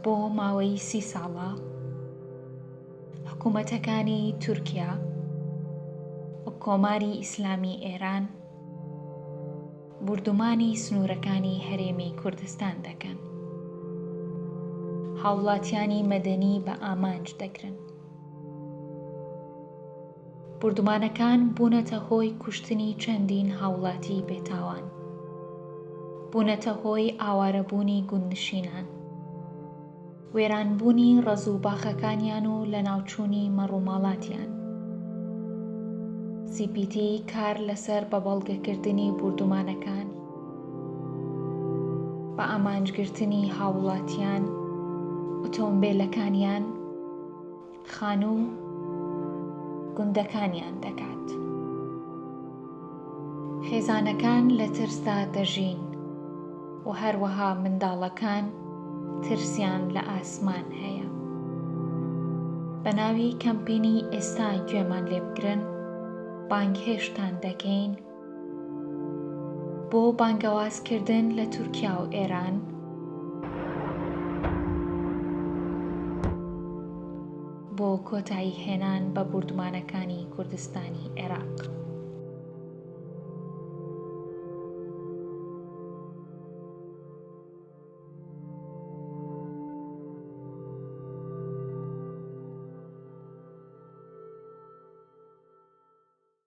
بۆ ماوەی سی ساڵە حکوومەتەکانی تورکیا و کۆماری ئیسلامی ئێران بوردومانی سنوورەکانی هەرێمی کوردستان دەکەن. هاوڵاتیانی مەدەنی بە ئامانج دەگرن. بوردومانەکان بوونەتە هۆی کوشتنی چەندین هاوڵاتی بێتاوان. بوونەتە هۆی ئاوارەبوونی گوندنشینان. وێرانبوونی ڕەز و باخەکانیان و لەناوچوونی مەڕوماڵاتیان. سی پی تی کار لەسەر بەبەڵگەکردنی بوردومانەکان، بە ئامانجگرتنی هاووڵاتیان، ئۆتۆمبێلەکانیان، خانوو و گوندەکانیان دەکات. خێزانەکان لە ترسدا دەژین و هەروەها منداڵەکان ترسیان لە ئاسمان هەیە. بە ناوی کەمپینی ئێستا گوێمان لێبگرن بانگهێشتان دەکەین بۆ بانگەوازکردن لە تورکیا و ئێران، بۆ کۆتاییهێنان بە بوردومانەکانی کوردستانی عێراق.